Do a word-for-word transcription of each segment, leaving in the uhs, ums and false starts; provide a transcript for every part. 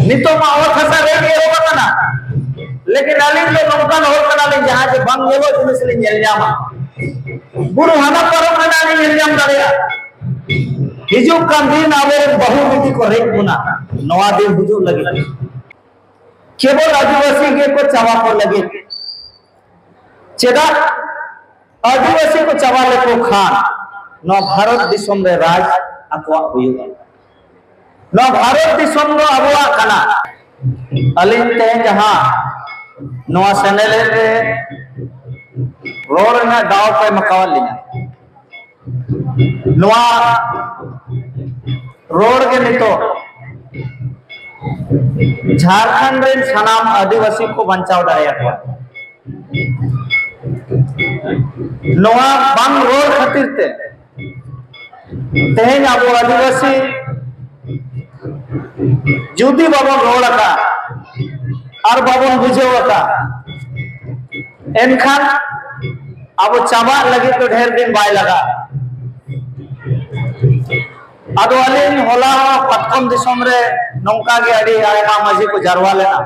ᱱᱤᱛᱚᱜ ᱢᱟ ᱚᱛ ᱦᱟᱥᱟ ᱨᱮ ᱜᱮ ᱮᱦᱚᱵ ᱟᱠᱟᱱᱟ, ᱞᱮᱠᱤᱱ ᱟᱹᱞᱤᱧ ᱫᱚ ᱱᱚᱝᱠᱟᱱ ᱦᱚᱲ ᱠᱟᱱᱟᱞᱤᱧ ᱡᱟᱦᱟᱸ ᱡᱮ ᱵᱟᱝ ᱧᱮᱞᱚᱜ ᱡᱤᱱᱤᱥ ᱞᱤᱧ ᱧᱮᱞ ᱧᱟᱢᱟ᱾ ᱵᱩᱨᱩ ᱦᱟᱱᱟ ᱯᱟᱨᱚᱢ ᱨᱮᱱᱟᱜ ᱞᱤᱧ ᱧᱮᱞ ᱧᱟᱢ ᱫᱟᱲᱮᱭᱟᱜᱼᱟ᱾ ᱦᱤᱡᱩᱜ ᱠᱟᱱ ᱫᱤᱱ ᱟᱵᱚᱨᱮᱱ ᱵᱟᱹᱦᱩ ᱵᱤᱴᱤ ᱠᱚ ᱨᱮᱡ ᱵᱚᱱᱟ ᱱᱚᱣᱟ ᱫᱤᱱ ᱦᱤᱡᱩᱜ ᱞᱟᱹᱜᱤᱫ᱾ ᱠᱮᱵᱚᱞ ᱟᱹᱫᱤᱵᱟᱹᱥᱤ ᱜᱮᱠᱚ ᱪᱟᱵᱟ ᱠᱚ ᱞᱟᱹᱜᱤᱫ᱾ ᱪᱮᱫᱟᱜ? ᱟᱹᱫᱤᱵᱟᱹᱥᱤ ᱠᱚ ᱪᱟᱵᱟ ᱞᱮᱠᱚ ᱠᱷᱟᱱ ᱱᱚᱣᱟ ᱵᱷᱟᱨᱚᱛ ᱫᱤᱥᱚᱢ ᱨᱮ ᱨᱟᱡᱽ ᱟᱠᱚᱣᱟᱜ ᱦᱩᱭᱩᱜᱼᱟ᱾ ᱱᱚᱣᱟ ᱵᱷᱟᱨᱚᱛ ᱫᱤᱥᱚᱢ ᱫᱚ ᱟᱵᱚᱣᱟᱜ ᱠᱟᱱᱟ᱾ ᱟᱹᱞᱤᱧ ᱛᱮᱦᱮᱧ ᱡᱟᱦᱟᱸ ᱱᱚᱣᱟ ᱥᱮᱱᱮᱞᱮᱫ ᱨᱮ ᱨᱚᱲ ᱨᱮᱱᱟᱜ ᱫᱟᱣ ᱠᱚ ᱮᱢ ᱟᱠᱟᱣᱟᱫ ᱞᱤᱧᱟ, ᱱᱚᱣᱟ ᱨᱚᱲ ᱜᱮ ᱱᱤᱛᱚᱜ ᱡᱷᱟᱲᱠᱷᱚᱸᱰ ᱨᱮᱱ ᱥᱟᱱᱟᱢ ᱟᱹᱫᱤᱵᱟᱹᱥᱤ ᱠᱚ ᱵᱟᱧᱪᱟᱣ ᱫᱟᱲᱮᱭᱟᱠᱚᱣᱟ᱾ ᱱᱚᱣᱟ ᱵᱟᱝ ᱨᱚᱲ ᱠᱷᱟᱹᱛᱤᱨ ᱛᱮ ᱛᱮᱦᱮᱧ ᱟᱵᱚ ᱟᱹᱫᱤᱵᱟᱹᱥᱤ ᱡᱩᱫᱤ ᱵᱟᱵᱚᱱ ᱨᱚᱲ ᱟᱠᱟᱫ ᱟᱨ ᱵᱟᱵᱚᱱ ᱵᱩᱡᱷᱟᱹᱣ ᱟᱠᱟᱫ, ᱮᱱᱠᱷᱟᱱ ᱟᱵᱚ ᱪᱟᱵᱟᱜ ᱞᱟᱹᱜᱤᱫ ᱫᱚ ᱰᱷᱮᱨ ᱫᱤᱱ ᱵᱟᱭ ᱞᱟᱜᱟᱜᱼᱟ᱾ ᱟᱫᱚ ᱟᱹᱞᱤᱧ ᱦᱚᱞᱟ ᱦᱚᱸ ᱯᱟᱛᱠᱚᱢ ᱫᱤᱥᱚᱢ ᱨᱮ ᱱᱚᱝᱠᱟ ᱜᱮ ᱟᱹᱰᱤ ᱟᱭᱢᱟ ᱢᱟᱹᱡᱷᱤ ᱠᱚ ᱡᱟᱨᱣᱟ ᱞᱮᱱᱟ᱾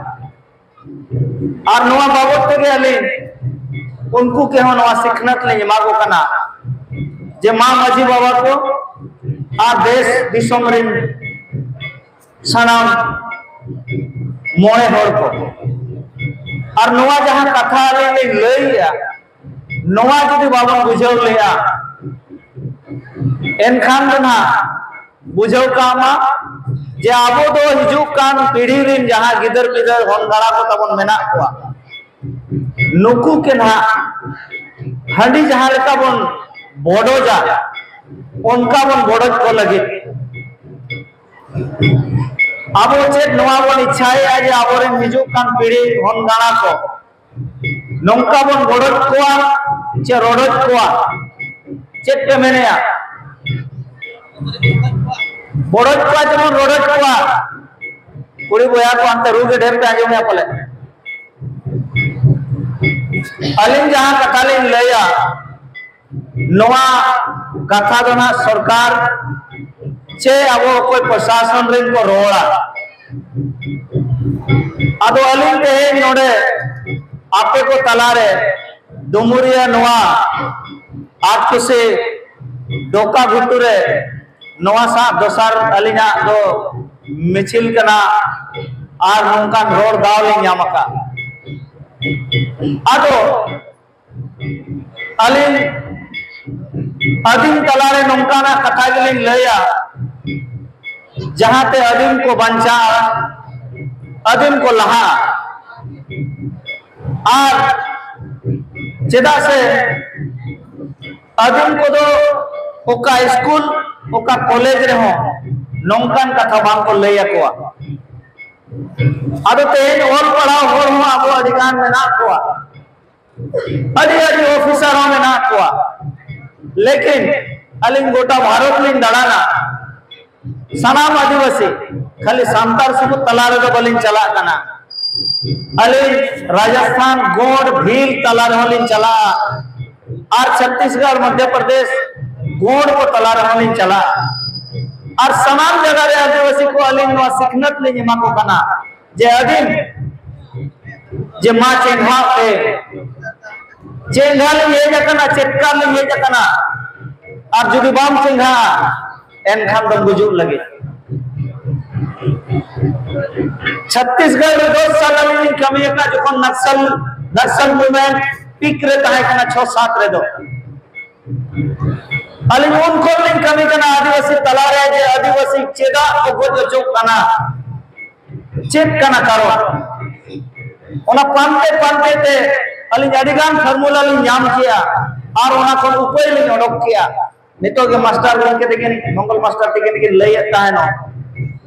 ᱟᱨ ᱱᱚᱣᱟ ᱵᱟᱵᱚᱫ ᱛᱮᱜᱮ ᱟᱹᱞᱤᱧ ᱩᱱᱠᱩ ᱠᱚᱦᱚᱸ ᱱᱚᱣᱟ ᱥᱤᱠᱷᱱᱟᱹᱛ ᱞᱤᱧ ᱮᱢᱟ ᱠᱚ ᱠᱟᱱᱟ ᱡᱮ ᱢᱟ ᱢᱟᱹᱡᱷᱤ ᱵᱟᱵᱟ ᱠᱚ ᱟᱨ ᱫᱮᱥ ᱫᱤᱥᱚᱢ ᱨᱮᱱ ᱥᱟᱱᱟᱢ ᱢᱚᱬᱮ ᱦᱚᱲ ᱠᱚ, ᱟᱨ ᱱᱚᱣᱟ ᱡᱟᱦᱟᱸ ᱠᱟᱛᱷᱟ ᱟᱹᱞᱤᱧ ᱞᱤᱧ ᱞᱟᱹᱭᱮᱜᱼᱟ, ᱱᱚᱣᱟ ᱡᱩᱫᱤ ᱵᱟᱵᱚᱱ ᱵᱩᱡᱷᱟᱹᱣ ᱞᱮᱜᱼᱟ, ᱮᱱᱠᱷᱟᱱ ᱫᱚ ᱱᱟᱦᱟᱜ ᱵᱩᱡᱷᱟᱹᱣ ᱠᱟᱜ ᱢᱟ ᱡᱮ ᱟᱵᱚ ᱫᱚ ᱦᱤᱡᱩᱜ ᱠᱟᱱ ᱯᱤᱲᱦᱤ ᱨᱮᱱ ᱡᱟᱦᱟᱸ ᱜᱤᱫᱟᱹᱨ ᱯᱤᱫᱟᱹᱨ ᱦᱚᱱ ᱜᱟᱬᱟ ᱠᱚ ᱛᱟᱵᱚᱱ ᱢᱮᱱᱟᱜ ᱠᱚᱣᱟ, ᱱᱩᱠᱩ ᱜᱮ ᱱᱟᱦᱟᱜ ᱦᱟᱺᱰᱤ ᱡᱟᱦᱟᱸ ᱞᱮᱠᱟ ᱵᱚᱱ ᱵᱚᱰᱚᱡᱟ, ᱚᱱᱠᱟ ᱵᱚᱱ ᱵᱚᱰᱚᱡ ᱠᱚ ᱞᱟᱹᱜᱤᱫ᱾ ᱟᱵᱚ ᱪᱮᱫ ᱱᱚᱣᱟ ᱵᱚᱱ ᱤᱪᱪᱷᱟᱭᱮᱫᱼᱟ ᱡᱮ ᱟᱵᱚᱨᱮᱱ ᱦᱤᱡᱩᱜ ᱠᱟᱱ ᱯᱤᱲᱦᱤ ᱦᱚᱱ ᱜᱟᱬᱟ ᱠᱚ ᱱᱚᱝᱠᱟ ᱵᱚᱱ ᱵᱚᱰᱚᱡ ᱠᱚᱣᱟ ᱪᱮ ᱨᱚᱰᱚᱡ ᱠᱚᱣᱟ? ᱪᱮᱫ ᱯᱮ ᱢᱮᱱᱮᱜᱼᱟ? ᱵᱚᱰᱚᱡ ᱠᱚᱣᱟ, ᱡᱮᱢᱚᱱ ᱨᱚᱰᱚᱡ ᱠᱚᱣᱟ᱾ ᱠᱩᱲᱤ ᱵᱚᱭᱦᱟ ᱠᱚ ᱦᱟᱱᱛᱮ ᱨᱩ ᱜᱮ ᱰᱷᱮᱨ ᱯᱮ ᱟᱸᱡᱚᱢᱮᱜᱼᱟ ᱯᱟᱞᱮ᱾ ᱟᱹᱞᱤᱧ ᱡᱟᱦᱟᱸ ᱠᱟᱛᱷᱟ ᱞᱤᱧ ᱞᱟᱹᱭᱟ, ᱱᱚᱣᱟ ᱠᱟᱛᱷᱟ ᱫᱚ ᱱᱟᱜ ᱥᱚᱨᱠᱟᱨ ᱪᱮ ᱟᱵᱚ ᱚᱠᱚᱭ ᱯᱨᱚᱥᱟᱥᱚᱱ ᱨᱮᱱ ᱠᱚ ᱨᱚᱲᱟ᱾ ᱟᱫᱚ ᱟᱹᱞᱤᱧ ᱛᱮᱦᱮᱧ ᱱᱚᱰᱮ ᱟᱯᱮ ᱠᱚ ᱛᱟᱞᱟᱨᱮ ᱰᱩᱢᱩᱨᱤᱭᱟᱹ ᱱᱚᱣᱟ ᱟᱴ ᱠᱩᱥᱤ ᱰᱚᱠᱟ ᱜᱷᱩᱴᱩ ᱨᱮ ᱱᱚᱣᱟ ᱥᱟᱶ ᱫᱚᱥᱟᱨ ᱟᱹᱞᱤᱧᱟᱜ ᱫᱚ ᱢᱤᱪᱷᱤᱞ ᱠᱟᱱᱟ ᱟᱨ ᱱᱚᱝᱠᱟᱱ ᱨᱚᱲ ᱫᱟᱣ ᱞᱤᱧ ᱧᱟᱢ ᱟᱠᱟᱫ᱾ ᱟᱫᱚ ᱟᱹᱞᱤᱧ ᱟᱹᱫᱤᱢ ᱛᱟᱞᱟᱨᱮ ᱱᱚᱝᱠᱟᱱᱟᱜ ᱠᱟᱛᱷᱟ ᱜᱮᱞᱤᱧ ᱞᱟᱹᱭᱟ, ᱡᱟᱦᱟᱸᱛᱮ ᱟᱹᱫᱤᱢ ᱠᱚ ᱵᱟᱧᱪᱟᱜᱼᱟ, ᱟᱹᱫᱤᱢ ᱠᱚ ᱞᱟᱦᱟᱜᱼᱟ᱾ ᱟᱨ ᱪᱮᱫᱟᱜ ᱥᱮ ᱟᱹᱫᱤᱢ ᱠᱚᱫᱚ ᱚᱠᱟ ᱥᱠᱩᱞ, ᱚᱠᱟ ᱠᱚᱞᱮᱡᱽ ᱨᱮᱦᱚᱸ ᱱᱚᱝᱠᱟᱱ ᱠᱟᱛᱷᱟ ᱵᱟᱝ ᱠᱚ ᱞᱟᱹᱭ ᱟᱠᱚᱣᱟ᱾ ᱟᱫᱚ ᱛᱮᱦᱮᱧ ᱚᱞ ᱯᱟᱲᱦᱟᱣ ᱦᱚᱲ ᱦᱚᱸ ᱟᱵᱚ ᱟᱹᱰᱤ ᱜᱟᱱ ᱢᱮᱱᱟᱜ ᱠᱚᱣᱟ, ᱟᱹᱰᱤ ᱟᱹᱰᱤ ᱚᱯᱷᱤᱥᱟᱨ ᱦᱚᱸ ᱢᱮᱱᱟᱜ ᱠᱚᱣᱟ, ᱞᱮᱠᱤᱱ ᱟᱹᱞᱤᱧ ᱜᱚᱴᱟ ᱵᱷᱟᱨᱚᱛ ᱞᱤᱧ ᱫᱟᱬᱟᱱᱟ, ᱥᱟᱱᱟᱢ ᱟᱹᱫᱤᱵᱟᱹᱥᱤ, ᱠᱷᱟᱹᱞᱤ ᱥᱟᱱᱛᱟᱲ ᱥᱩᱢᱩᱝ ᱛᱟᱞᱟ ᱨᱮᱫᱚ ᱵᱟᱹᱞᱤᱧ ᱪᱟᱞᱟᱜ ᱠᱟᱱᱟ᱾ ᱟᱹᱞᱤᱧ ᱨᱟᱡᱚᱥᱛᱷᱟᱱ, ᱜᱳᱸᱰ, ᱵᱷᱤᱞ ᱛᱟᱞᱟ ᱨᱮᱦᱚᱸ ᱞᱤᱧ ᱪᱟᱞᱟᱜᱼᱟ, ᱟᱨ ᱪᱷᱚᱛᱛᱤᱥᱜᱚᱲ, ᱢᱚᱫᱷᱭᱚ ᱯᱨᱚᱫᱮᱥ, ᱜᱳᱸᱰ ᱠᱚ ᱛᱟᱞᱟ ᱨᱮᱦᱚᱸ ᱞᱤᱧ ᱪᱟᱞᱟᱜᱼᱟ᱾ ᱟᱨ ᱥᱟᱱᱟᱢ ᱡᱟᱭᱜᱟ ᱨᱮ ᱟᱹᱫᱤᱵᱟᱹᱥᱤ ᱠᱚ ᱟᱹᱞᱤᱧ ᱱᱚᱣᱟ ᱥᱤᱠᱷᱱᱟᱹᱛ ᱞᱤᱧ ᱮᱢᱟ ᱠᱚ ᱠᱟᱱᱟ ᱡᱮ ᱟᱹᱫᱤᱢ ᱡᱮ ᱢᱟ ᱪᱮᱸᱜᱷᱟᱜ ᱯᱮ, ᱪᱮᱸᱜᱷᱟ ᱞᱤᱧ ᱦᱮᱡ ᱟᱠᱟᱱᱟ, ᱪᱮᱫᱠᱟ ᱞᱤᱧ ᱦᱮᱡ ᱟᱠᱟᱱᱟ, ᱟᱨ ᱡᱩᱫᱤ ᱵᱟᱢ ᱪᱮᱸᱜᱷᱟᱜᱼᱟ ᱮᱱᱠᱷᱟᱱ ᱫᱚ ᱜᱩᱡᱩᱜ ᱞᱟᱹᱜᱤᱫ᱾ ᱪᱷᱚᱛᱛᱤᱥᱜᱚᱲ ᱨᱮ ᱫᱚᱥ ᱥᱟᱞ ᱟᱹᱞᱤᱧ ᱞᱤᱧ ᱠᱟᱹᱢᱤ ᱟᱠᱟᱫ, ᱡᱚᱠᱷᱚᱱ ᱱᱟᱠᱥᱟᱞ, ᱱᱟᱠᱥᱟᱞ ᱢᱩᱵᱷᱢᱮᱱᱴ ᱯᱤᱠ ᱨᱮ ᱛᱟᱦᱮᱸ ᱠᱟᱱᱟ ᱪᱷᱚ ᱥᱟᱛ ᱨᱮᱫᱚ᱾ ᱟᱹᱞᱤᱧ ᱩᱱ ᱠᱷᱚᱱ ᱞᱤᱧ ᱠᱟᱹᱢᱤ ᱠᱟᱱᱟ ᱟᱹᱫᱤᱵᱟᱹᱥᱤ ᱛᱟᱞᱟᱨᱮ ᱡᱮ ᱟᱹᱫᱤᱵᱟᱹᱥᱤ ᱪᱮᱫᱟᱜ ᱠᱚ ᱜᱚᱡ ᱦᱚᱪᱚᱜ ᱠᱟᱱᱟ, ᱪᱮᱫ ᱠᱟᱱᱟ ᱠᱟᱨᱚᱱ᱾ ᱚᱱᱟ ᱯᱟᱱᱛᱮ ᱯᱟᱱᱛᱮ ᱛᱮ ᱟᱹᱞᱤᱧ ᱟᱹᱰᱤ ᱜᱟᱱ ᱯᱷᱚᱨᱢᱩᱞᱟ ᱞᱤᱧ ᱧᱟᱢ ᱠᱮᱜᱼᱟ ᱟᱨ ᱚᱱᱟ ᱠᱷᱚᱱ ᱩᱯᱟᱹᱭ ᱞᱤᱧ ᱚᱰᱚᱠ ᱠᱮᱜᱼᱟ᱾ ᱱᱤᱛᱚᱜ ᱜᱮ ᱢᱟᱥᱴᱟᱨ ᱜᱚᱢᱠᱮ ᱛᱟᱹᱠᱤᱱ, ᱢᱚᱝᱜᱚᱞ ᱢᱟᱥᱴᱟᱨ ᱛᱟᱹᱠᱤᱱ ᱠᱤᱱ ᱞᱟᱹᱭᱮᱫ ᱛᱟᱦᱮᱱᱚᱜ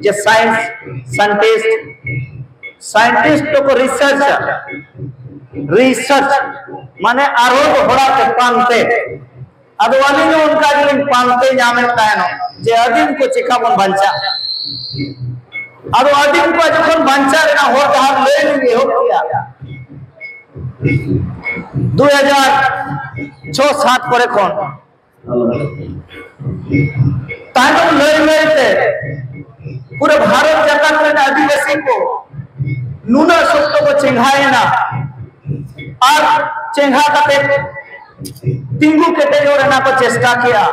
ᱡᱮ ᱥᱟᱭᱮᱱᱥ ᱥᱟᱭᱮᱱᱴᱤᱥᱴ, ᱥᱟᱭᱮᱱᱴᱤᱥᱴ ᱫᱚᱠᱚ ᱨᱤᱥᱟᱨᱪᱟ, ᱨᱤᱥᱟᱨᱪ, ᱢᱟᱱᱮ ᱟᱨᱦᱚᱸ ᱫᱚᱦᱲᱟ ᱛᱮ ᱯᱟᱱᱛᱮ᱾ ᱟᱫᱚ ᱟᱹᱞᱤᱧ ᱦᱚᱸ ᱚᱱᱠᱟ ᱜᱮᱞᱤᱧ ᱯᱟᱱᱛᱮ ᱧᱟᱢᱮᱫ ᱛᱟᱦᱮᱱᱚᱜ ᱡᱮ ᱟᱹᱫᱤᱢ ᱠᱚ ᱪᱮᱠᱟ ᱵᱚᱱ ᱵᱟᱧᱪᱟᱜᱼᱟ᱾ ᱟᱫᱚ ᱟᱹᱫᱤᱢ ᱠᱚᱣᱟᱜ ᱡᱚᱠᱷᱚᱱ ᱵᱟᱧᱪᱟᱣ ᱨᱮᱱᱟᱜ ᱦᱚᱨ ᱰᱟᱦᱟᱨ ᱞᱟᱹᱭ ᱞᱤᱧ ᱮᱦᱚᱵ ᱠᱮᱜᱼᱟ, ᱫᱩᱭ ᱦᱟᱡᱟᱨ ᱪᱷᱚ ᱥᱟᱛ ᱠᱚᱨᱮ ᱠᱷᱚᱱ, ᱛᱟᱭᱱᱚᱢ ᱞᱟᱹᱭ ᱞᱟᱹᱭ ᱛᱮ ᱯᱩᱨᱟᱹ ᱵᱷᱟᱨᱚᱛ ᱡᱟᱠᱟᱛ ᱨᱮᱱ ᱟᱹᱫᱤᱵᱟᱹᱥᱤ ᱠᱚ ᱱᱩᱱᱟᱹᱜ ᱥᱚᱠᱛᱚ ᱠᱚ ᱪᱮᱸᱜᱷᱟᱭᱮᱱᱟ ᱟᱨ ᱪᱮᱸᱜᱷᱟ ᱠᱟᱛᱮ ᱛᱤᱸᱜᱩ ᱠᱮᱴᱮᱡᱚᱜ ᱨᱮᱱᱟᱜ ᱠᱚ ᱪᱮᱥᱴᱟ ᱠᱮᱜᱼᱟ᱾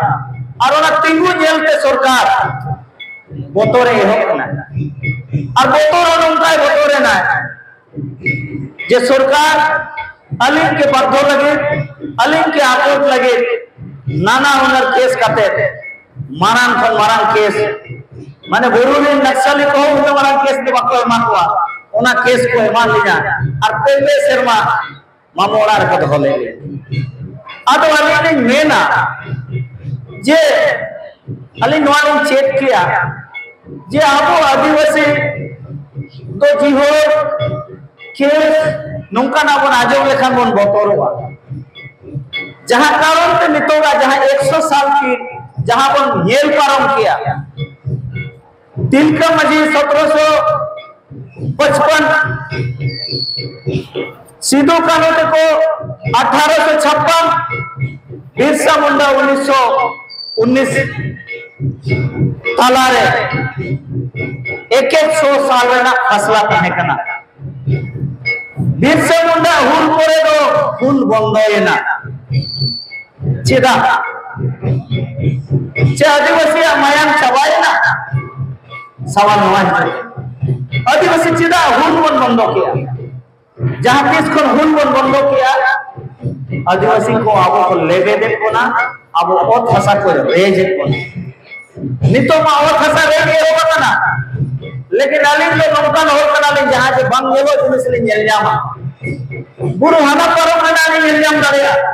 ᱟᱨ ᱚᱱᱟ ᱛᱤᱸᱜᱩ ᱧᱮᱞᱛᱮ ᱥᱚᱨᱠᱟᱨ ᱵᱚᱛᱚᱨᱮ ᱮᱦᱚᱵ ᱮᱱᱟ᱾ ᱟᱨ ᱵᱚᱛᱚᱨ ᱦᱚᱸ ᱱᱚᱝᱠᱟᱭ ᱵᱚᱛᱚᱨ ᱮᱱᱟ ᱡᱮ ᱥᱚᱨᱠᱟᱨ ᱟᱹᱞᱤᱧ ᱠᱮ ᱵᱟᱫᱽᱫᱷᱚ ᱞᱟᱹᱜᱤᱫ, ᱟᱹᱞᱤᱧ ᱠᱮ ᱟᱠᱚᱴ ᱞᱟᱹᱜᱤᱫ ᱱᱟᱱᱟ ᱦᱩᱱᱟᱹᱨ ᱠᱮᱥ ᱠᱟᱛᱮ, ᱢᱟᱨᱟᱝ ᱠᱷᱚᱱ ᱢᱟᱨᱟᱝ ᱠᱮᱥ, ᱢᱟᱱᱮ ᱵᱩᱨᱩ ᱨᱮᱱ ᱱᱟᱠᱥᱟᱞᱤ ᱠᱚᱦᱚᱸ ᱩᱱᱟᱹᱜ ᱢᱟᱨᱟᱝ ᱠᱮᱥ ᱫᱚ ᱵᱟᱠᱚ ᱮᱢᱟ ᱠᱚᱣᱟ, ᱚᱱᱟ ᱠᱮᱥ ᱠᱚ ᱮᱢᱟ ᱞᱤᱧᱟ᱾ ᱟᱨ ᱯᱮ ᱯᱮ ᱥᱮᱨᱢᱟ ᱢᱟᱢᱚ ᱚᱲᱟᱜ ᱨᱮᱠᱚ ᱫᱚᱦᱚ ᱞᱮᱫ ᱞᱤᱧᱟ᱾ ᱟᱫᱚ ᱟᱹᱞᱤᱧ ᱞᱤᱧ ᱢᱮᱱᱟ ᱡᱮ ᱟᱹᱞᱤᱧ ᱱᱚᱣᱟ ᱞᱤᱧ ᱪᱮᱫ ᱠᱮᱜᱼᱟ ᱡᱮ ᱟᱵᱚ ᱟᱹᱫᱤᱵᱟᱹᱥᱤ ᱫᱚ ᱡᱤᱦᱳ ᱠᱮᱥ ᱱᱚᱝᱠᱟᱱᱟᱜ ᱵᱚᱱ ᱟᱸᱡᱚᱢ ᱞᱮᱠᱷᱟᱱ ᱵᱚᱱ ᱵᱚᱛᱚᱨᱚᱜᱼᱟ᱾ ᱡᱟᱦᱟᱸ ᱠᱟᱨᱚᱱ ᱛᱮ ᱱᱤᱛᱚᱜᱟᱜ ᱡᱟᱦᱟᱸ ᱮᱠᱥᱚ ᱥᱟᱞ ᱠᱤ ᱡᱟᱦᱟᱸ ᱵᱚᱱ ᱧᱮᱞ ᱯᱟᱨᱚᱢ ᱠᱮᱜᱼᱟ, ᱛᱤᱞᱠᱟᱹ ᱢᱟᱹᱡᱷᱤ ᱥᱚᱛᱨᱚᱥᱚ ᱯᱚᱪᱯᱚᱱ, ᱥᱤᱫᱩ ᱠᱟᱹᱱᱦᱩ ᱛᱟᱠᱚ ᱟᱴᱷᱟᱨᱚᱥᱚ ᱪᱷᱟᱯᱯᱟᱱ, ᱵᱤᱨᱥᱟ ᱢᱩᱱᱰᱟ ᱩᱱᱤᱥᱥᱚ ᱩᱱᱤᱥ ᱛᱟᱞᱟᱨᱮ ᱮᱠ ᱮᱠ ᱥᱚ ᱥᱟᱞ ᱨᱮᱱᱟᱜ ᱯᱷᱟᱥᱞᱟ ᱛᱟᱦᱮᱸ ᱠᱟᱱᱟ᱾ ᱵᱤᱨᱥᱟ ᱢᱩᱱᱰᱟ ᱦᱩᱞ ᱯᱚᱨᱮ ᱫᱚ ᱦᱩᱞ ᱵᱚᱱᱫᱚᱭᱮᱱᱟ᱾ ᱪᱮᱫᱟᱜ? ᱪᱮ ᱟᱹᱫᱤᱵᱟᱹᱥᱤᱭᱟᱜ ᱢᱟᱭᱟᱢ ᱪᱟᱵᱟᱭᱮᱱᱟ? ᱥᱟᱣᱟᱞ ᱱᱚᱣᱟ ᱦᱤᱡᱩᱜ, ᱟᱹᱫᱤᱵᱟᱹᱥᱤ ᱪᱮᱫᱟᱜ ᱦᱩᱞ ᱵᱚᱱ ᱵᱚᱱᱫᱚ ᱠᱮᱜᱼᱟ? ᱡᱟᱦᱟᱸ ᱛᱤᱥ ᱠᱷᱚᱱ ᱦᱩᱞ ᱵᱚᱱ ᱵᱚᱱᱫᱚ ᱠᱮᱜᱼᱟ, ᱟᱹᱫᱤᱵᱟᱹᱥᱤ ᱠᱚ ᱟᱵᱚ ᱠᱚ ᱞᱮᱵᱮᱫᱮᱫ ᱵᱚᱱᱟ, ᱟᱵᱚ ᱚᱛ ᱦᱟᱥᱟ ᱠᱚ ᱨᱮᱡᱮᱫ ᱵᱚᱱᱟ᱾ ᱱᱤᱛᱚᱜ ᱢᱟ ᱚᱛ ᱦᱟᱥᱟ ᱨᱮᱡ ᱮᱦᱚᱵ ᱟᱠᱟᱱᱟ, ᱞᱮᱠᱤᱱ ᱟᱹᱞᱤᱧ ᱫᱚ ᱱᱚᱝᱠᱟᱱ ᱦᱚᱲ ᱠᱟᱱᱟᱞᱤᱧ ᱡᱟᱦᱟᱸ ᱡᱮ ᱵᱟᱝ ᱧᱮᱞᱚᱜ ᱡᱤᱱᱤᱥ ᱞᱤᱧ ᱧᱮᱞ ᱧᱟᱢᱟ᱾ ᱵᱩᱨᱩ ᱦᱟᱱᱟ ᱯᱟᱨᱚᱢ ᱨᱮᱱᱟᱜ ᱞᱤᱧ ᱧᱮᱞ ᱧᱟᱢ ᱫᱟᱲᱮᱭᱟᱜᱼᱟ᱾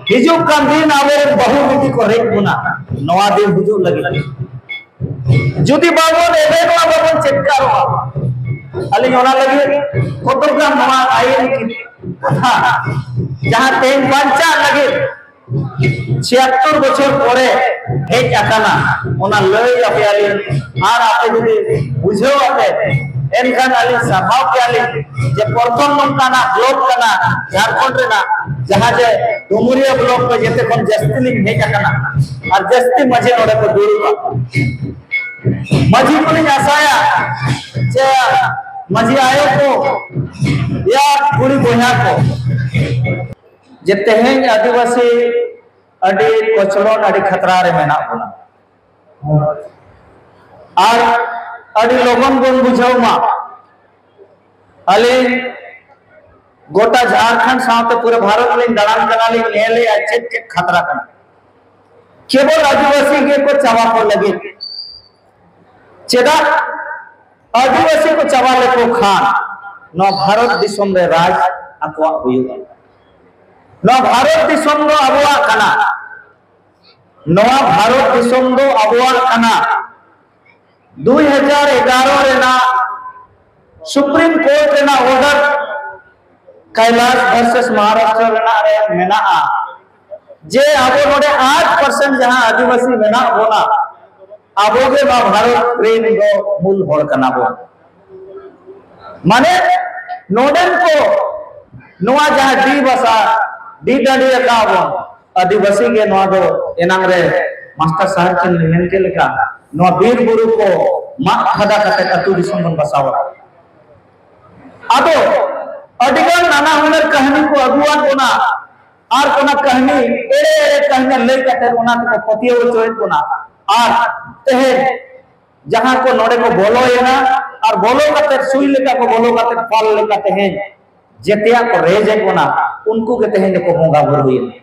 ᱦᱤᱡᱩᱜ ᱠᱟᱱ ᱫᱤᱱ ᱟᱵᱚᱨᱮᱱ ᱵᱟᱹᱦᱩ ᱵᱤᱴᱤ ᱠᱚ ᱨᱮᱡ ᱵᱚᱱᱟ, ᱱᱚᱣᱟ ᱫᱤᱱ ᱦᱤᱡᱩᱜ ᱞᱟᱹᱜᱤᱫ᱾ ᱡᱩᱫᱤ ᱵᱟᱵᱚᱱ ᱮᱵᱷᱮᱱᱚᱜᱼᱟ, ᱵᱟᱵᱚᱱ ᱪᱮᱫᱠᱟᱨᱚᱜᱼᱟ, ᱟᱹᱞᱤᱧ ᱚᱱᱟ ᱞᱟᱹᱜᱤᱫ ᱠᱚᱛᱚᱠ ᱜᱟᱱ ᱱᱚᱣᱟ ᱟᱹᱭᱤᱱ ᱠᱟᱛᱷᱟ, ᱡᱟᱦᱟᱸ ᱛᱮᱦᱮᱧ ᱵᱟᱧᱪᱟᱜ ᱞᱟᱹᱜᱤᱫ ᱪᱷᱤᱭᱟᱛᱛᱳᱨ ᱵᱚᱪᱷᱚᱨ ᱯᱚᱨᱮ ᱦᱮᱡ ᱟᱠᱟᱱᱟ, ᱚᱱᱟ ᱞᱟᱹᱭ ᱟᱯᱮᱭᱟᱞᱤᱧ᱾ ᱟᱨ ᱟᱯᱮ ᱡᱩᱫᱤ ᱵᱩᱡᱷᱟᱹᱣ ᱟᱯᱮ, ᱮᱱᱠᱷᱟᱱ ᱟᱹᱞᱤᱧ ᱥᱟᱨᱦᱟᱣ ᱯᱮᱭᱟᱞᱤᱧ ᱡᱮ ᱯᱨᱚᱛᱷᱚᱢ ᱱᱚᱝᱠᱟᱱᱟᱜ ᱵᱞᱚᱠ ᱠᱟᱱᱟ ᱡᱷᱟᱲᱠᱷᱚᱸᱰ ᱨᱮᱱᱟᱜ, ᱡᱟᱦᱟᱸ ᱡᱮ ᱰᱩᱢᱩᱨᱤᱭᱟᱹ ᱵᱞᱚᱠ ᱨᱮ ᱡᱮᱛᱮ ᱠᱷᱚᱱ ᱡᱟᱹᱥᱛᱤ ᱞᱤᱧ ᱦᱮᱡ ᱟᱠᱟᱱᱟ ᱟᱨ ᱡᱟᱹᱥᱛᱤ ᱢᱟᱹᱡᱷᱤ ᱱᱚᱰᱮ ᱠᱚ ᱫᱩᱲᱩᱵᱼᱟ᱾ ᱢᱟᱹᱡᱷᱤ ᱠᱚᱞᱤᱧ ᱟᱥᱟᱭᱟ ᱡᱮ ᱢᱟᱹᱡᱷᱤ ᱟᱭᱳ ᱠᱚ, ᱭᱟ ᱠᱩᱲᱤ ᱵᱚᱭᱦᱟ ᱠᱚ, ᱡᱮ ᱛᱮᱦᱮᱧ ᱟᱹᱫᱤᱵᱟᱹᱥᱤ ᱟᱹᱰᱤ ᱠᱚᱪᱞᱚᱱ, ᱟᱹᱰᱤ ᱠᱷᱟᱛᱨᱟ ᱨᱮ ᱢᱮᱱᱟᱜ ᱵᱚᱱᱟ᱾ ᱟᱨ ᱟᱹᱰᱤ ᱞᱚᱜᱚᱱ ᱵᱚᱱ ᱵᱩᱡᱷᱟᱹᱣ ᱢᱟ᱾ ᱟᱹᱞᱤᱧ ᱜᱚᱴᱟ ᱡᱷᱟᱲᱠᱷᱚᱸᱰ ᱥᱟᱶᱛᱮ ᱯᱩᱨᱟᱹ ᱵᱷᱟᱨᱚᱛ ᱞᱤᱧ ᱫᱟᱬᱟᱱ ᱠᱟᱱᱟ, ᱞᱤᱧ ᱧᱮᱞᱮᱜᱼᱟ ᱪᱮᱫ ᱪᱮᱫ ᱠᱷᱟᱛᱨᱟ ᱠᱟᱱᱟ᱾ ᱠᱮᱵᱚᱞ ᱟᱹᱫᱤᱵᱟᱹᱥᱤ ᱜᱮᱠᱚ ᱪᱟᱵᱟ ᱠᱚ ᱞᱟᱹᱜᱤᱫ᱾ ᱪᱮᱫᱟᱜ ᱟᱹᱫᱤᱵᱟᱹᱥᱤ ᱠᱚ ᱪᱟᱵᱟ ᱞᱮᱠᱚ ᱠᱷᱟᱱ ᱱᱚᱣᱟ ᱵᱷᱟᱨᱚᱛ ᱫᱤᱥᱚᱢ ᱨᱮ ᱨᱟᱡᱽ ᱟᱠᱚᱣᱟᱜ ᱦᱩᱭᱩᱜᱼᱟ? ᱱᱚᱣᱟ ᱵᱷᱟᱨᱚᱛ ᱫᱤᱥᱚᱢ ᱫᱚ ᱟᱵᱚᱣᱟᱜ ᱠᱟᱱᱟ᱾ ᱱᱚᱣᱟ ᱵᱷᱟᱨᱚᱛ ᱫᱤᱥᱚᱢ ᱫᱚ ᱟᱵᱚᱣᱟᱜ ᱠᱟᱱᱟ᱾ ᱫᱩᱭ ᱦᱟᱡᱟᱨ ᱮᱜᱟᱨᱚ ᱨᱮᱱᱟᱜ ᱥᱩᱯᱨᱤᱢ ᱠᱳᱨᱴ ᱨᱮᱱᱟᱜ ᱚᱨᱰᱟᱨ ᱠᱟᱭᱞᱟᱥ ᱵᱷᱟᱨᱥᱮᱥ ᱢᱚᱦᱟᱨᱟᱥᱴᱨᱚ ᱨᱮᱱᱟᱜ ᱨᱮ ᱢᱮᱱᱟᱜᱼᱟ ᱡᱮ ᱟᱵᱚ ᱱᱚᱰᱮ ᱟᱴ ᱯᱟᱨᱥᱮᱱᱴ ᱡᱟᱦᱟᱸ ᱟᱹᱫᱤᱵᱟᱹᱥᱤ ᱢᱮᱱᱟᱜ ᱵᱚᱱᱟ, ᱟᱵᱚ ᱜᱮ ᱱᱚᱣᱟ ᱵᱷᱟᱨᱚᱛ ᱨᱮᱱ ᱫᱚ ᱢᱩᱞ ᱦᱚᱲ ᱠᱟᱱᱟ ᱵᱚᱱ᱾ ᱢᱟᱱᱮ ᱱᱚᱰᱮᱱ ᱠᱚ ᱱᱚᱣᱟ ᱡᱟᱦᱟᱸ ᱰᱤ ᱵᱷᱟᱥᱟ, ᱰᱤ ᱰᱟᱹᱰᱤ ᱟᱠᱟᱫ ᱵᱚᱱ, ᱟᱹᱫᱤᱵᱟᱹᱥᱤ ᱜᱮ ᱱᱚᱣᱟ ᱫᱚ ᱮᱱᱟᱝ ᱨᱮ ᱢᱟᱥᱴᱟᱨ ᱥᱟᱦᱮᱵ ᱴᱷᱮᱱ ᱢᱮᱱ ᱠᱮᱫ ᱞᱮᱠᱟ, ᱱᱚᱣᱟ ᱵᱤᱨ ᱵᱩᱨᱩ ᱠᱚ ᱢᱟᱜ ᱯᱷᱟᱫᱟ ᱠᱟᱛᱮ ᱟᱹᱛᱩ ᱫᱤᱥᱚᱢ ᱵᱚᱱ ᱵᱟᱥᱟᱣᱟ᱾ ᱟᱫᱚ ᱟᱹᱰᱤᱜᱟᱱ ᱱᱟᱱᱟ ᱦᱩᱱᱟᱹᱨ ᱠᱟᱹᱦᱱᱤ ᱠᱚ ᱟᱹᱜᱩᱣᱟᱫ ᱵᱚᱱᱟ, ᱟᱨ ᱚᱱᱟ ᱠᱟᱹᱦᱱᱤ ᱮᱲᱮ ᱮᱲᱮ ᱠᱟᱹᱦᱱᱤ ᱞᱟᱹᱭ ᱠᱟᱛᱮ ᱚᱱᱟ ᱛᱮᱠᱚ ᱯᱟᱹᱛᱭᱟᱹᱣ ᱦᱚᱪᱚᱭᱮᱫ ᱵᱚᱱᱟ᱾ ᱟᱨ ᱛᱮᱦᱮᱧ ᱡᱟᱦᱟᱸ ᱠᱚ ᱱᱚᱰᱮ ᱠᱚ ᱵᱚᱞᱚᱭᱮᱱᱟ ᱟᱨ ᱵᱚᱞᱚ ᱠᱟᱛᱮ ᱥᱩᱭ ᱞᱮᱠᱟ ᱠᱚ ᱵᱚᱞᱚ ᱠᱟᱛᱮ ᱯᱷᱟᱞ ᱞᱮᱠᱟ ᱛᱮᱦᱮᱧ ᱡᱮᱛᱮᱭᱟᱜ ᱠᱚ ᱨᱮᱡ ᱮᱫ ᱵᱚᱱᱟ, ᱩᱱᱠᱩ ᱜᱮ ᱛᱮᱦᱮᱧ ᱫᱚᱠᱚ ᱵᱚᱸᱜᱟ ᱵᱩᱨᱩᱭᱮᱱᱟ᱾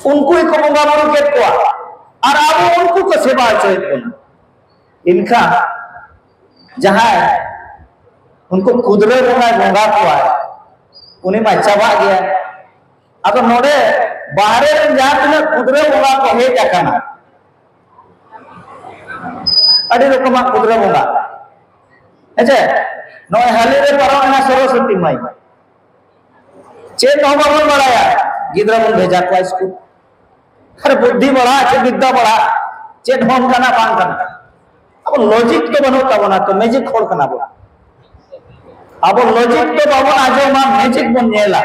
ᱩᱱᱠᱩ ᱜᱮᱠᱚ ᱵᱚᱸᱜᱟ ᱵᱩᱨᱩ ᱠᱮᱫ ᱠᱚᱣᱟ ᱟᱨ ᱟᱵᱚ ᱩᱱᱠᱩ ᱠᱚ ᱥᱮᱵᱟ ᱦᱚᱪᱚᱭᱮᱫ ᱵᱚᱱᱟ᱾ ᱮᱱᱠᱷᱟᱱ ᱡᱟᱦᱟᱸᱭ ᱩᱱᱠᱩ ᱠᱩᱫᱽᱨᱟᱹ ᱵᱚᱸᱜᱟᱭ ᱵᱚᱸᱜᱟ ᱠᱚᱣᱟᱭ, ᱩᱱᱤ ᱢᱟᱭ ᱪᱟᱵᱟᱜ ᱜᱮᱭᱟ᱾ ᱟᱫᱚ ᱱᱚᱰᱮ ᱵᱟᱦᱨᱮ ᱨᱮᱱ ᱡᱟᱦᱟᱸ ᱛᱤᱱᱟᱹᱜ ᱠᱩᱫᱽᱨᱟᱹ ᱵᱚᱸᱜᱟ ᱠᱚ ᱦᱮᱡ ᱟᱠᱟᱱᱟ, ᱟᱹᱰᱤ ᱨᱚᱠᱚᱢᱟᱜ ᱠᱩᱫᱽᱨᱟᱹ ᱵᱚᱸᱜᱟ, ᱦᱮᱸ ᱪᱮ? ᱱᱚᱜᱼᱚᱭ ᱦᱟᱹᱞᱤ ᱨᱮ ᱯᱟᱨᱚᱢ ᱮᱱᱟ ᱥᱚᱨᱚᱥᱚᱛᱤ ᱢᱟᱹᱭ, ᱪᱮᱫ ᱦᱚᱸ ᱵᱟᱵᱚᱱ ᱵᱟᱲᱟᱭᱟ, ᱜᱤᱫᱽᱨᱟᱹ ᱵᱚᱱ ᱵᱷᱮᱡᱟ ᱠᱚᱣᱟ ᱥᱠᱩᱞ᱾ ᱟᱨ ᱵᱩᱫᱽᱫᱷᱤ ᱵᱟᱲᱦᱟᱜ ᱪᱮ ᱵᱤᱫᱽᱫᱟ ᱵᱟᱲᱦᱟᱜ, ᱪᱮᱫ ᱦᱚᱸ ᱚᱱᱠᱟᱱᱟᱜ ᱵᱟᱝ ᱠᱟᱱᱟ᱾ ᱟᱵᱚ ᱞᱚᱡᱤᱠ ᱫᱚ ᱵᱟᱹᱱᱩᱜ ᱛᱟᱵᱚᱱᱟ, ᱛᱚ ᱢᱮᱡᱤᱠ ᱦᱚᱲ ᱠᱟᱱᱟ ᱵᱚᱱ᱾ ᱟᱵᱚ ᱞᱚᱡᱤᱠ ᱫᱚ ᱵᱟᱵᱚᱱ ᱟᱸᱡᱚᱢᱟ, ᱢᱮᱡᱤᱠ ᱵᱚᱱ ᱧᱮᱞᱟ᱾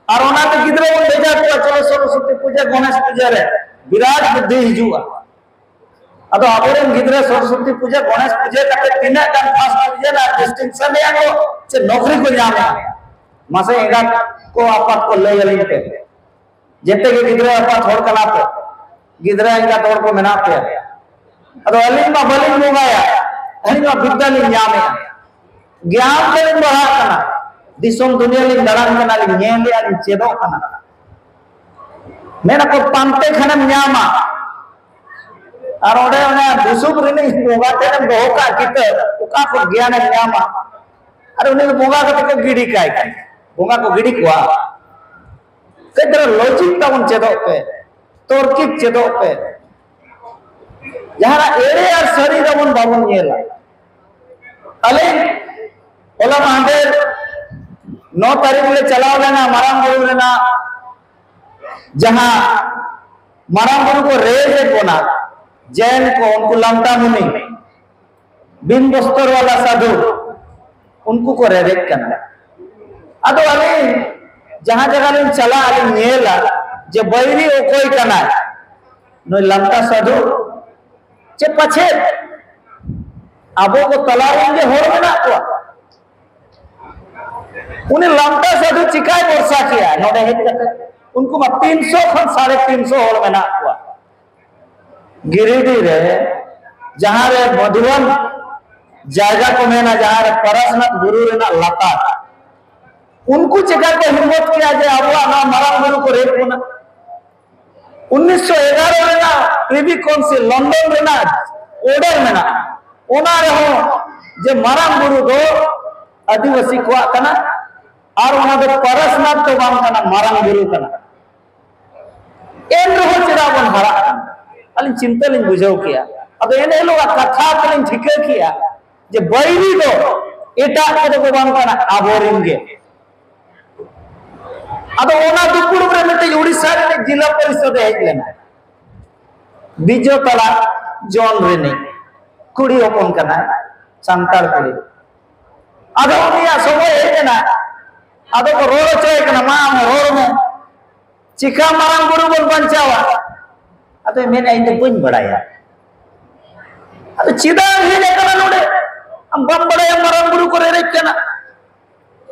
ᱟᱨ ᱚᱱᱟᱛᱮ ᱜᱤᱫᱽᱨᱟᱹ ᱵᱚᱱ ᱵᱷᱮᱡᱟ ᱠᱚᱣᱟ, ᱪᱚᱞᱚ ᱥᱚᱨᱚᱥᱚᱛᱤ ᱯᱩᱡᱟᱹ, ᱜᱚᱱᱮᱥ ᱯᱩᱡᱟᱹ ᱨᱮ ᱵᱤᱨᱟᱴ ᱵᱩᱫᱽᱫᱷᱤ ᱦᱤᱡᱩᱜᱼᱟ᱾ ᱟᱫᱚ ᱟᱵᱚᱨᱮᱱ ᱜᱤᱫᱽᱨᱟᱹ ᱥᱚᱨᱚᱥᱚᱛᱤ ᱯᱩᱡᱟᱹ, ᱜᱚᱱᱮᱥ ᱯᱩᱡᱟᱹ ᱠᱟᱛᱮ ᱛᱤᱱᱟᱹᱜ ᱜᱟᱱ ᱯᱷᱟᱥᱴ ᱰᱤᱵᱤᱡᱚᱱ ᱟᱨ ᱰᱤᱥᱴᱤᱝᱥᱚᱱ ᱮᱫᱟ ᱠᱚ, ᱪᱮ ᱱᱚᱠᱨᱤ ᱠᱚ ᱧᱟᱢᱟ? ᱢᱟᱥᱮ ᱮᱸᱜᱟᱛ ᱠᱚ ᱟᱯᱟᱛ ᱠᱚ ᱞᱟᱹᱭ ᱟᱹᱞᱤᱧ ᱯᱮ᱾ ᱡᱮᱛᱮ ᱜᱮ ᱜᱤᱫᱽᱨᱟᱹ ᱟᱯᱟᱛ ᱦᱚᱲ ᱠᱟᱱᱟ ᱯᱮ, ᱜᱤᱫᱽᱨᱟᱹ ᱮᱸᱜᱟᱛ ᱦᱚᱲ ᱠᱚ ᱢᱮᱱᱟᱜ ᱯᱮᱭᱟ᱾ ᱟᱫᱚ ᱟᱹᱞᱤᱧ ᱢᱟ ᱵᱟᱹᱞᱤᱧ ᱵᱚᱸᱜᱟᱭᱟ, ᱟᱹᱞᱤᱧ ᱢᱟ ᱵᱤᱫᱽᱫᱟ ᱞᱤᱧ ᱧᱟᱢᱮᱜᱼᱟ, ᱜᱮᱭᱟᱱ ᱛᱮᱞᱤᱧ ᱵᱟᱲᱦᱟᱜ ᱠᱟᱱᱟ, ᱫᱤᱥᱚᱢ ᱫᱩᱱᱤᱭᱟᱹ ᱞᱤᱧ ᱫᱟᱬᱟᱱ ᱠᱟᱱᱟ, ᱞᱤᱧ ᱧᱮᱞᱮᱜᱼᱟ, ᱞᱤᱧ ᱪᱮᱫᱚᱜ ᱠᱟᱱᱟ᱾ ᱢᱮᱱᱟᱠᱚ ᱯᱟᱱᱛᱮ ᱠᱷᱟᱱᱮᱢ ᱧᱟᱢᱟ᱾ ᱟᱨ ᱚᱸᱰᱮ ᱚᱱᱟ ᱵᱩᱥᱩᱵ ᱨᱤᱱᱤᱡ ᱵᱚᱸᱜᱟ ᱴᱷᱮᱱ ᱮᱢ ᱫᱚᱦᱚ ᱠᱟᱜ ᱠᱤᱛᱟᱹ, ᱚᱠᱟ ᱠᱷᱚᱱ ᱜᱮᱭᱟᱱᱮᱢ ᱧᱟᱢᱟ? ᱟᱨ ᱩᱱᱤ ᱫᱚ ᱵᱚᱸᱜᱟ ᱠᱟᱛᱮ ᱠᱚ ᱜᱤᱰᱤ ᱠᱟᱭ ᱠᱟᱱᱟ, ᱵᱚᱸᱜᱟ ᱠᱚ ᱜᱤᱰᱤ ᱠᱚᱣᱟ᱾ ᱠᱟᱹᱡ ᱫᱷᱟᱨᱟ ᱞᱚᱡᱤᱠ ᱛᱟᱵᱚᱱ ᱪᱮᱫᱚᱜ ᱯᱮ, ᱛᱚᱨᱠᱤᱠ ᱪᱮᱫᱚᱜ ᱯᱮ᱾ ᱡᱟᱦᱟᱱᱟᱜ ᱮᱲᱮ ᱟᱨ ᱥᱟᱹᱨᱤ ᱫᱚᱵᱚᱱ ᱵᱟᱵᱚᱱ ᱧᱮᱞᱟ᱾ ᱟᱹᱞᱤᱧ ᱦᱚᱞᱟ ᱢᱟᱦᱫᱮᱨ ᱱᱚ ᱛᱟᱹᱨᱤᱠᱷ ᱞᱮ ᱪᱟᱞᱟᱣ ᱞᱮᱱᱟ ᱢᱟᱨᱟᱝ ᱵᱩᱨᱩ ᱨᱮᱱᱟᱜ, ᱡᱟᱦᱟᱸ ᱢᱟᱨᱟᱝ ᱵᱩᱨᱩ ᱠᱚ ᱨᱮᱡ ᱮᱫ ᱵᱚᱱᱟ, ᱡᱮᱱ ᱠᱚ, ᱩᱱᱠᱩ ᱞᱟᱢᱴᱟ ᱢᱩᱱᱤ, ᱵᱤᱱ ᱵᱚᱥᱛᱚᱨ ᱣᱟᱞᱟ ᱥᱟᱫᱷᱩ, ᱩᱱᱠᱩ ᱠᱚ ᱨᱮᱵᱮᱫ ᱠᱟᱱᱟ᱾ ᱟᱫᱚ ᱟᱹᱞᱤᱧ ᱡᱟᱦᱟᱸ ᱡᱟᱭᱜᱟ ᱞᱤᱧ ᱪᱟᱞᱟᱜ, ᱟᱹᱞᱤᱧ ᱧᱮᱞᱟ ᱡᱮ ᱵᱟᱹᱭᱨᱤ ᱚᱠᱚᱭ ᱠᱟᱱᱟᱭ, ᱱᱩᱭ ᱞᱟᱢᱴᱟ ᱥᱟᱫᱷᱩ ᱪᱮ ᱯᱟᱪᱷᱮ ᱟᱵᱚ ᱠᱚ ᱛᱟᱞᱟ ᱨᱮᱱ ᱜᱮ ᱦᱚᱲ ᱢᱮᱱᱟᱜ ᱠᱚᱣᱟ᱾ ᱩᱱᱤ ᱞᱟᱢᱴᱟ ᱥᱟᱫᱷᱩ ᱪᱤᱠᱟᱭ ᱵᱷᱚᱨᱥᱟ ᱠᱮᱭᱟ ᱱᱚᱰᱮ ᱦᱮᱡ ᱠᱟᱛᱮ? ᱩᱱᱠᱩ ᱢᱟ ᱛᱤᱱᱥᱚ ᱠᱷᱚᱱ ᱥᱟᱲᱮ ᱛᱤᱱᱥᱚ ᱦᱚᱲ ᱢᱮᱱᱟᱜ ᱠᱚᱣᱟ᱾ ᱜᱤᱨᱤᱰᱤ ᱨᱮ ᱡᱟᱦᱟᱸ ᱨᱮ ᱢᱚᱫᱷᱩᱵᱚᱱ ᱡᱟᱭᱜᱟ ᱠᱚ ᱢᱮᱱᱟ, ᱡᱟᱦᱟᱸ ᱨᱮ ᱯᱟᱨᱟᱥᱱᱟᱛᱷ ᱵᱩᱨᱩ ᱨᱮᱱᱟᱜ ᱞᱟᱛᱟᱨ, ᱩᱱᱠᱩ ᱪᱮᱠᱟ ᱠᱚ ᱦᱤᱢᱢᱚᱛ ᱠᱮᱭᱟ ᱡᱮ ᱟᱵᱚᱣᱟᱜ ᱱᱚᱣᱟ ᱢᱟᱨᱟᱝ ᱵᱩᱨᱩ ᱠᱚ ᱨᱮᱡ ᱵᱚᱱᱟ? ᱩᱱᱤᱥᱥᱚ ᱮᱜᱟᱨᱚ ᱨᱮᱱᱟᱜ ᱯᱨᱤᱵᱷᱤ ᱠᱟᱣᱩᱱᱥᱤᱞ ᱞᱚᱱᱰᱚᱱ ᱨᱮᱱᱟᱜ ᱚᱨᱰᱟᱨ ᱢᱮᱱᱟᱜᱼᱟ, ᱚᱱᱟ ᱨᱮᱦᱚᱸ ᱡᱮ ᱢᱟᱨᱟᱝ ᱵᱩᱨᱩ ᱫᱚ ᱟᱹᱫᱤᱵᱟᱹᱥᱤ ᱠᱚᱣᱟᱜ ᱠᱟᱱᱟ ᱟᱨ ᱚᱱᱟ ᱫᱚ ᱯᱟᱨᱟᱥᱱᱟᱛᱷ ᱫᱚ ᱵᱟᱝ ᱠᱟᱱᱟ, ᱢᱟᱨᱟᱝ ᱵᱩᱨᱩ ᱠᱟᱱᱟ᱾ ᱮᱱ ᱨᱮᱦᱚᱸ ᱪᱮᱫᱟᱜ ᱵᱚᱱ ᱦᱟᱨᱟᱜ ᱠᱟᱱᱟ? ᱟᱹᱞᱤᱧ ᱪᱤᱱᱛᱟᱹ ᱞᱤᱧ ᱵᱩᱡᱷᱟᱹᱣ ᱠᱮᱜᱼᱟ᱾ ᱟᱫᱚ ᱮᱱ ᱦᱤᱞᱳᱜᱟᱜ ᱠᱟᱛᱷᱟ ᱛᱮᱞᱤᱧ ᱴᱷᱤᱠᱟᱹ ᱠᱮᱜᱼᱟ ᱡᱮ ᱵᱟᱹᱭᱨᱤ ᱫᱚ ᱮᱴᱟᱜ ᱠᱚᱫᱚ ᱠᱚ ᱵᱟᱝ ᱠᱟᱱᱟ, ᱟᱵᱚᱨᱮᱱ ᱜᱮ᱾ ᱟᱫᱚ ᱚᱱᱟ ᱫᱩᱯᱲᱩᱵ ᱨᱮ ᱢᱤᱫᱴᱤᱡ ᱩᱲᱤᱥᱥᱟ ᱨᱤᱱᱤᱡ ᱡᱤᱞᱟ ᱯᱚᱨᱤᱥᱚᱫ ᱮ ᱦᱮᱡ ᱞᱮᱱᱟ, ᱵᱤᱡᱚ ᱛᱟᱲᱟ ᱡᱚᱱ ᱨᱤᱱᱤᱡ ᱠᱩᱲᱤ ᱦᱚᱯᱚᱱ ᱠᱟᱱᱟᱭ, ᱥᱟᱱᱛᱟᱲ ᱠᱩᱲᱤ᱾ ᱟᱫᱚ ᱩᱱᱤᱭᱟᱜ ᱥᱚᱢᱚᱭ ᱦᱮᱡ ᱮᱱᱟ, ᱟᱫᱚ ᱠᱚ ᱨᱚᱲ ᱦᱚᱪᱚᱭᱮ ᱠᱟᱱᱟ, "ᱢᱟ ᱟᱢ ᱨᱚᱲ ᱢᱮ, ᱪᱤᱠᱟ ᱢᱟᱨᱟᱝ ᱵᱩᱨᱩ ᱵᱚᱱ ᱵᱟᱧᱪᱟᱣᱟ?" ᱟᱫᱚᱭ ᱢᱮᱱᱟ, "ᱤᱧ ᱫᱚ ᱵᱟᱹᱧ ᱵᱟᱲᱟᱭᱟ, ᱟᱫᱚ ᱪᱮᱫᱟᱜ ᱮᱢ ᱦᱮᱡ ᱟᱠᱟᱱᱟ ᱱᱚᱰᱮ? ᱟᱢ ᱵᱟᱢ ᱵᱟᱲᱟᱭᱟ ᱢᱟᱨᱟᱝ ᱵᱩᱨᱩ ᱠᱚ ᱨᱮᱨᱮᱡ ᱠᱟᱱᱟ?"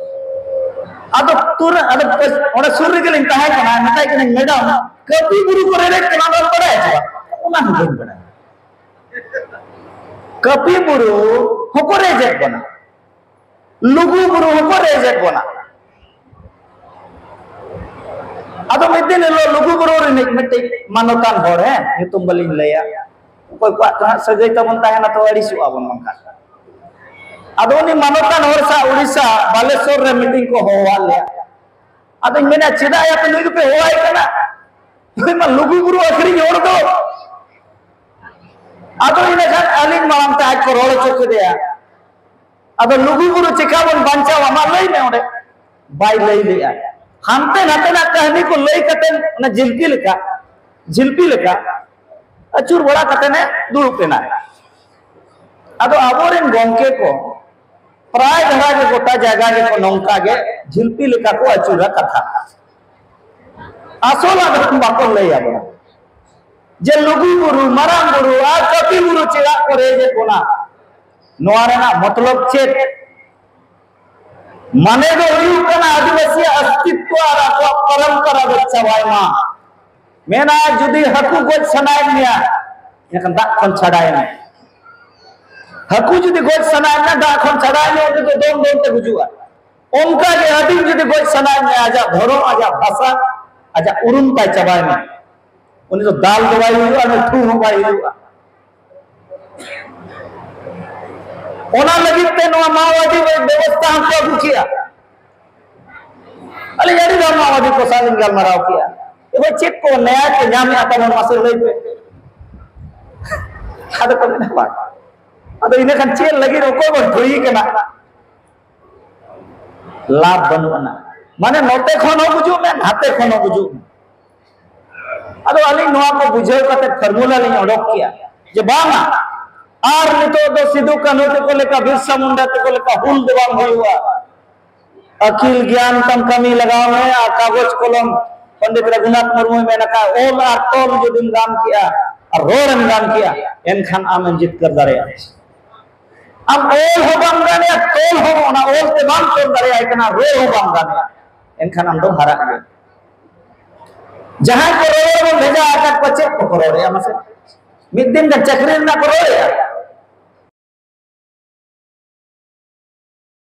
ᱟᱫᱚ ᱛᱩᱨᱟᱹ, ᱟᱫᱚ ᱚᱸᱰᱮ ᱥᱩᱨ ᱨᱮᱜᱮ ᱞᱤᱧ ᱛᱟᱦᱮᱸ ᱠᱟᱱᱟ, ᱢᱮᱛᱟᱭ ᱠᱟᱹᱱᱟᱹᱧ, "ᱢᱮᱰᱟᱢ, ᱠᱟᱹᱯᱤ ᱵᱩᱨᱩ ᱠᱚ ᱨᱮᱨᱮᱡ ᱠᱟᱱᱟ, ᱚᱱᱟᱢ ᱵᱟᱲᱟᱭᱟ ᱥᱮ ᱵᱟᱝ?" "ᱚᱱᱟ ᱦᱚᱸ ᱵᱟᱹᱧ ᱵᱟᱲᱟᱭᱟ, ᱠᱟᱹᱯᱤ ᱵᱩᱨᱩ ᱦᱚᱸᱠᱚ ᱨᱮᱡᱮᱫ ᱵᱚᱱᱟ, ᱞᱩᱜᱩ ᱵᱩᱨᱩ ᱦᱚᱸᱠᱚ ᱨᱮᱡᱮᱫ ᱵᱚᱱᱟ᱾" ᱟᱫᱚ ᱢᱤᱫ ᱫᱤᱱ ᱦᱤᱞᱳᱜ ᱞᱩᱜᱩ ᱵᱩᱨᱩ ᱨᱤᱱᱤᱡ ᱢᱤᱫᱴᱤᱡ ᱢᱟᱱᱚᱛᱟᱱ ᱦᱚᱲ, ᱦᱮᱸ, ᱧᱩᱛᱩᱢ ᱵᱟᱹᱞᱤᱧ ᱞᱟᱹᱭᱟ, ᱚᱠᱚᱭ ᱠᱚᱣᱟᱜ ᱪᱚ ᱦᱟᱸᱜ ᱥᱟᱹᱜᱟᱹᱭ ᱛᱟᱵᱚᱱ ᱛᱟᱦᱮᱱᱟ, ᱛᱚ ᱟᱹᱲᱤᱥᱚᱜᱼᱟ ᱵᱚᱱ ᱵᱟᱝᱠᱷᱟᱱ᱾ ᱟᱫᱚ ᱩᱱᱤ ᱢᱟᱱᱚᱛᱟᱱ ᱦᱚᱲ ᱥᱟᱶ ᱩᱲᱤᱥᱥᱟ ᱵᱟᱞᱮᱥᱚᱨ ᱨᱮ ᱢᱤᱴᱤᱝ ᱠᱚ ᱦᱚᱦᱚᱣᱟᱫ ᱞᱮᱭᱟ᱾ ᱟᱫᱚᱧ ᱢᱮᱱᱟ, "ᱪᱮᱫᱟᱜ ᱭᱟ ᱯᱮ ᱱᱩᱭ ᱫᱚᱯᱮ ᱦᱚᱦᱚᱣᱟᱭ ᱠᱟᱱᱟ? ᱱᱩᱭ ᱢᱟ ᱞᱩᱜᱩ ᱵᱩᱨᱩ ᱟᱹᱠᱷᱨᱤᱧ ᱦᱚᱲ ᱫᱚ᱾" ᱟᱫᱚ ᱤᱱᱟᱹ ᱠᱷᱟᱱ ᱟᱹᱞᱤᱧ ᱢᱟᱲᱟᱝ ᱛᱮ ᱟᱡ ᱠᱚ ᱨᱚᱲ ᱦᱚᱪᱚ ᱠᱮᱫᱮᱭᱟ᱾ ᱟᱫᱚ ᱞᱩᱜᱩ ᱵᱩᱨᱩ ᱪᱮᱠᱟ ᱵᱚᱱ ᱵᱟᱧᱪᱟᱣᱟ, ᱢᱟ ᱞᱟᱹᱭ ᱢᱮ ᱚᱸᱰᱮ᱾ ᱵᱟᱭ ᱞᱟᱹᱭ ᱞᱮᱜᱼᱟ᱾ ᱦᱟᱱᱛᱮ ᱱᱟᱛᱮᱱᱟᱜ ᱠᱟᱹᱦᱱᱤ ᱠᱚ ᱞᱟᱹᱭ ᱠᱟᱛᱮ, ᱚᱱᱟ ᱡᱤᱞᱯᱤ ᱞᱮᱠᱟ, ᱡᱤᱞᱯᱤ ᱞᱮᱠᱟ ᱟᱹᱪᱩᱨ ᱵᱟᱲᱟ ᱠᱟᱛᱮ ᱮ ᱫᱩᱲᱩᱵ ᱮᱱᱟ᱾ ᱟᱫᱚ ᱟᱵᱚᱨᱮᱱ ᱜᱚᱢᱠᱮ ᱠᱚ ᱯᱨᱟᱭ ᱫᱷᱟᱨᱟ ᱜᱮ ᱜᱚᱴᱟ ᱡᱟᱭᱜᱟ ᱜᱮᱠᱚ ᱱᱚᱝᱠᱟ ᱜᱮ ᱡᱤᱞᱯᱤ ᱞᱮᱠᱟ ᱠᱚ ᱟᱹᱪᱩᱨᱟ ᱠᱟᱛᱷᱟ᱾ ᱟᱥᱚᱞᱟᱜ ᱫᱚ ᱵᱟᱠᱚ ᱞᱟᱹᱭ ᱟᱵᱚᱱᱟ ᱡᱮ ᱞᱩᱜᱩ ᱵᱩᱨᱩ, ᱢᱟᱨᱟᱝ ᱵᱩᱨᱩ ᱟᱨ ᱠᱟᱹᱯᱤ ᱵᱩᱨᱩ ᱪᱮᱫᱟᱜ ᱠᱚ ᱨᱮᱡᱮᱫ ᱵᱚᱱᱟ, ᱱᱚᱣᱟ ᱨᱮᱱᱟᱜ ᱢᱚᱛᱞᱚᱵ ᱪᱮᱫ? ᱢᱟᱱᱮ ᱫᱚ ᱦᱩᱭᱩᱜ ᱠᱟᱱᱟ ᱟᱹᱫᱤᱵᱟᱹᱥᱤᱭᱟᱜ ᱚᱥᱛᱤᱛᱣᱚ ᱟᱨ ᱟᱠᱚᱣᱟᱜ ᱯᱚᱨᱚᱢᱯᱚᱨᱟ ᱫᱚ ᱪᱟᱵᱟᱭ ᱢᱟ᱾ ᱢᱮᱱᱟ, ᱡᱩᱫᱤ ᱦᱟᱹᱠᱩ ᱜᱚᱡ ᱥᱟᱱᱟᱭᱮᱫ ᱢᱮᱭᱟ, ᱮᱱᱠᱷᱟᱱ ᱫᱟᱜ ᱠᱷᱚᱱ ᱪᱷᱟᱰᱟᱭ ᱢᱮ᱾ ᱦᱟᱹᱠᱩ ᱡᱩᱫᱤ ᱜᱚᱡ ᱥᱟᱱᱟᱭᱮᱫ ᱢᱮᱭᱟ, ᱫᱟᱜ ᱠᱷᱚᱱ ᱪᱷᱟᱰᱟᱭ ᱢᱮ, ᱩᱱᱤ ᱫᱚ ᱫᱚᱱ ᱫᱚᱱ ᱛᱮ ᱜᱩᱡᱩᱜᱼᱟ᱾ ᱚᱱᱠᱟ ᱜᱮ ᱟᱹᱫᱤᱢ ᱡᱩᱫᱤ ᱜᱚᱡ ᱥᱟᱱᱟᱭᱮᱫ ᱢᱮᱭᱟ, ᱟᱡᱟᱜ ᱫᱷᱚᱨᱚᱢ, ᱟᱡᱟᱜ ᱵᱷᱟᱥᱟ, ᱟᱡᱟᱜ ᱩᱨᱩᱢ ᱛᱟᱭ ᱪᱟᱵᱟᱭ ᱢᱮ, ᱩᱱᱤ ᱫᱚ ᱫᱟᱞ ᱫᱚ ᱵᱟᱭ ᱦᱩᱭᱩᱜᱼᱟ, ᱟᱨ ᱴᱷᱩ ᱦᱚᱸ ᱵᱟᱭ ᱦᱩᱭᱩᱜᱼᱟ᱾ ᱚᱱᱟ ᱞᱟᱹᱜᱤᱫ ᱛᱮ ᱱᱚᱣᱟ ᱢᱟᱣᱵᱟᱫᱤ ᱵᱮᱵᱚᱥᱛᱷᱟ ᱦᱚᱸᱠᱚ ᱟᱹᱜᱩ ᱠᱮᱜᱼᱟ᱾ ᱟᱹᱞᱤᱧ ᱟᱹᱰᱤ ᱜᱟᱱ ᱢᱟᱣᱵᱟᱫᱤ ᱠᱚ ᱥᱟᱶ ᱞᱤᱧ ᱜᱟᱞᱢᱟᱨᱟᱣ ᱠᱮᱜᱼᱟ, ᱮ ᱵᱷᱟᱹᱭ, ᱪᱮᱫ ᱠᱚ ᱱᱮᱭᱟ ᱠᱚ ᱧᱟᱢᱮᱜᱼᱟ ᱛᱟᱵᱚᱱ, ᱢᱟᱥᱮ ᱞᱟᱹᱭ ᱯᱮ᱾ ᱟᱫᱚ ᱠᱚ ᱢᱮᱱᱟ, ᱵᱟᱝ, ᱟᱫᱚ ᱤᱱᱟᱹ ᱠᱷᱟᱱ ᱪᱮᱫ ᱞᱟᱹᱜᱤᱫ ᱚᱠᱚᱭ ᱵᱚᱱ ᱴᱷᱩᱭ ᱠᱟᱱᱟ? ᱞᱟᱵᱷ ᱵᱟᱹᱱᱩᱜ ᱟᱱᱟ᱾ ᱢᱟᱱᱮ ᱱᱚᱛᱮ ᱠᱷᱚᱱ ᱦᱚᱸ ᱜᱩᱡᱩᱜ ᱢᱮ, ᱱᱟᱛᱮ ᱠᱷᱚᱱ ᱦᱚᱸ ᱜᱩᱡᱩᱜ ᱢᱮ᱾ ᱟᱫᱚ ᱟᱹᱞᱤᱧ ᱱᱚᱣᱟ ᱠᱚ ᱵᱩᱡᱷᱟᱹᱣ ᱠᱟᱛᱮ formula ᱞᱤᱧ ᱚᱰᱚᱠ ᱠᱮᱭᱟ ᱡᱮ ᱵᱟᱝᱟ, ᱟᱨ ᱱᱤᱛᱚᱜ ᱫᱚ ᱥᱤᱫᱩ ᱠᱟᱹᱱᱦᱩ ᱛᱟᱠᱚ ᱞᱮᱠᱟ, ᱵᱤᱨᱥᱟ ᱢᱩᱱᱰᱟ ᱛᱟᱠᱚ ᱞᱮᱠᱟ ᱦᱩᱞ ᱫᱚ ᱵᱟᱝ ᱦᱩᱭᱩᱜᱼᱟ᱾ ᱟᱹᱠᱤᱞ ᱜᱮᱭᱟᱱ ᱛᱟᱢ ᱠᱟᱹᱢᱤ ᱞᱟᱜᱟᱣ ᱢᱮ ᱟᱨ ᱠᱟᱜᱚᱡᱽ ᱠᱚᱞᱚᱢ᱾ ᱯᱚᱱᱰᱤᱛ ᱨᱚᱜᱷᱩᱱᱟᱛᱷ ᱢᱩᱨᱢᱩᱭ ᱢᱮᱱ ᱟᱠᱟᱫ, ᱚᱞ ᱟᱨ ᱛᱚᱞ ᱡᱩᱫᱤᱢ ᱜᱟᱱ ᱠᱮᱜᱼᱟ ᱟᱨ ᱨᱚᱲᱮᱢ ᱜᱟᱱ ᱠᱮᱜᱼᱟ, ᱮᱱᱠᱷᱟᱱ ᱟᱢᱮᱢ ᱡᱤᱛᱠᱟᱹᱨ ᱫᱟᱲᱮᱭᱟᱜᱼᱟ᱾ ᱟᱢ ᱚᱞ ᱦᱚᱸ ᱵᱟᱢ ᱜᱟᱱᱮᱜᱼᱟ, ᱛᱚᱞ ᱦᱚᱸ, ᱚᱱᱟ ᱚᱞ ᱛᱮ ᱵᱟᱢ ᱛᱚᱞ ᱫᱟᱲᱮᱭᱟᱭ ᱠᱟᱱᱟ, ᱨᱚᱲ ᱦᱚᱸ ᱵᱟᱢ ᱜᱟᱱᱮᱜᱼᱟ, ᱮᱱᱠᱷᱟᱱ ᱟᱢ ᱫᱚᱢ ᱦᱟᱨᱟᱜ ᱜᱮᱭᱟ᱾ ᱡᱟᱦᱟᱸᱭ ᱠᱚ ᱨᱚᱲ ᱵᱚᱱ ᱵᱷᱮᱡᱟ ᱟᱠᱟᱫ ᱠᱚᱣᱟ, ᱪᱮᱫ ᱠᱚᱠᱚ ᱨᱚᱲᱮᱜᱼᱟ ᱢᱟᱥᱮ? ᱢᱤᱫ ᱫᱤᱱ ᱜᱟᱱ ᱪᱟᱹᱠᱨᱤ ᱨᱮᱱᱟᱜ ᱠᱚ ᱨᱚᱲᱮᱜᱼᱟ,